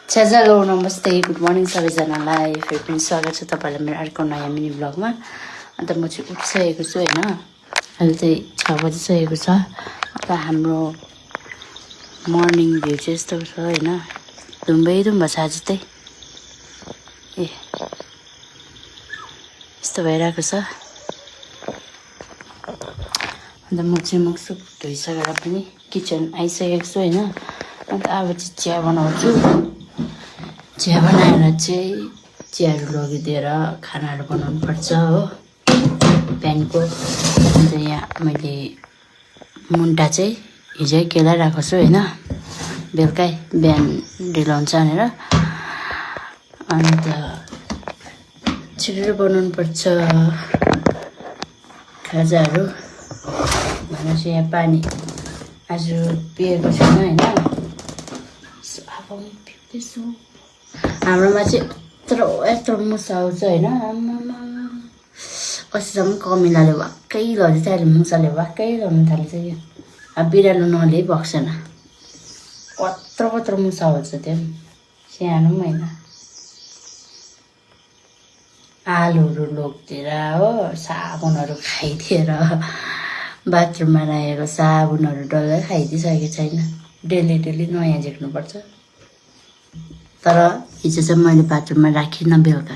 Hello नमस्ते good morning सबैजनालाई फेरि पनि स्वागत छ तपाईँलाई मेरो अर्को नयाँ मिनी ब्लगमा। अन्त म चाहिँ उठिसकेको छु होइन, अहिले चाहिँ 6 बजिसकेको छ। अन्त हाम्रो मर्निङ भ्यू चाहिँ यस्तो छ होइन, धुम्बै छ आज चाहिँ। यस्तो भइरहेको छ। अन्त म चाहिँ मुखसुख धोइसकेर पनि किचन आइसकेको छु होइन। अन्त अब चाहिँ चिया बनाउँछु। चिया बनाएर चाहिँ चियाहरू लगिदिएर खानाहरू बनाउनु पर्छ हो बिहानको। अन्त यहाँ मैले मुन्टा चाहिँ हिजै केलाइरहेको छु होइन, बेलुकै बिहान ढिलो हुन्छ भनेर। अन्त छिटो बनाउनु पर्छ खाजाहरू भनेपछि यहाँ पानी आज पिएको छैन होइन। अब पिउँदैछु। हाम्रोमा चाहिँ यत्रो मुसा आउँछ होइन, अस्तिसम्म कमिलाले वाक्कै लड्छ, अहिले मुसाले वाक्कै लड्नु थालेछ। यो अब बिरालो नले बग्छन्, कत्रो मुसा आउँछ, त्यो सानो पनि होइन। आलुहरू लोकिदिएर हो, साबुनहरू खाइदिएर बाथरुममा राखेको साबुनहरू डल्लै खाइदिइसकेको छैन। डेली नयाँ झिक्नुपर्छ। तर हिजो चाहिँ मैले बाथरुममा राखिनँ, बेलुका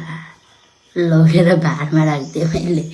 लगेर भारमा राखिदिएँ मैले।